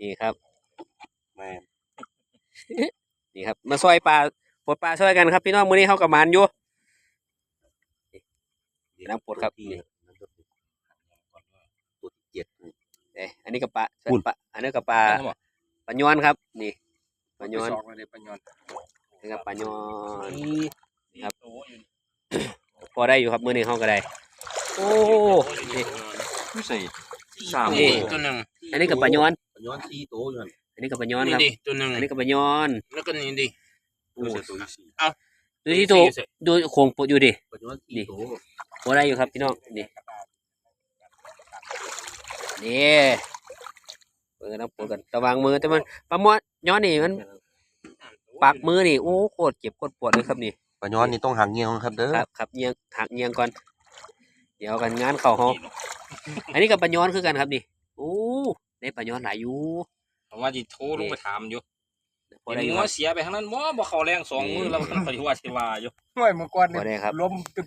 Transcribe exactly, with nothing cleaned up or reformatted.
นี่ครับ แม่น นี่ครับ มาซอยปลา ปลดปลาซอยกันครับ พี่น้อง มื้อนี้เฮาก็หมานอยู่ น้ำปลดครับ นี่ ตัวที่เจ็ด เอ๊ะ อันนี้ก็ปลา พู้น ปลา อันนี้ก็ปลา อันนั้นบ่ ปลาย้อนครับ นี่ ปลาย้อน ไปสองเลยปลาย้อน นี่ก็ปลาย้อน นี่ ครับ โอ้ย พอได้อยู่ครับ มื้อนี้เฮาก็ได้ โอ้ นี่ อยู่ใส่ สาม นี่ ตัวหนึ่ง อันนี้ก็ปลาย้อน ปลาย้อนสี่ตัวอยู่หั่น อันนี้ก็ปลาย้อนครับ นี่ดิ ตัวหนึ่ง อันนี้ก็ปลาย้อน แล้วก็นี่ดิ โอ้ ตัวที่สี่ เอ้า ดูที่โต ตัวที่สี่ ดูโค้งปดอยู่ดิ ปลาย้อนสี่ นี่ ตัว พอได้อยู่ครับพี่น้อง นี่ นี่ เปิดน้ำปนกัน ระวังมือ แต่มัน ปลาย้อน ย้อนนี่มัน ปากมือนี่ โอ้ โคตรเจ็บโคตรปวดเลยครับนี่ ปลาย้อนนี่ต้องหักเงี้ยงครับเด้อ ครับ ครับ เงี้ยง หักเงี้ยงก่อน เดี๋ยวกันงานเข้าเฮา อันนี้ก็ปลาย้อนคือกันครับนี่ โอ้ ได้ปลาย้อนหลายอยู่ เพราะว่าสิโทรลงไปถามอยู่ พอได้อยู่ครับ เห็นงัวเสียไปทางนั้น บ่ บ่เข้าแรงสองมื้อแล้ว มันไปว่าสิว่าอยู่ หน่วยมังกรนี่ พอได้ครับ ล้มตึก